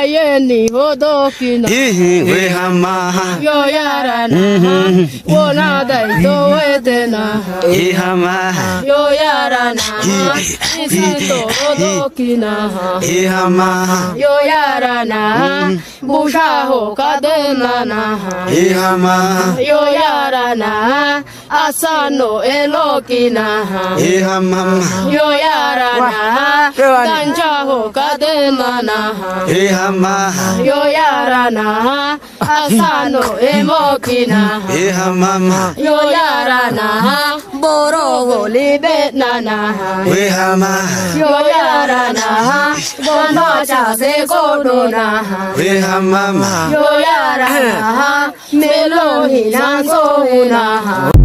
Yayeni hodokina. Wehama. Yo yarana. Wona daito wetena. Ihama. Yo yarana. Isento hodokina. Ihama. Yo yarana. Bushaho kadenana. Ihama. Yo yarana. Asano elokina. Ihama. Yo yarana. Danchaho kadenana. Ihama. Yo yarana. Asano emokina. Ihama. Yo yarana. Borowo libenana. Wehama. Yo yarana. Bonacha se kodona. Wehama. Yo yarana. Melohina sohuna.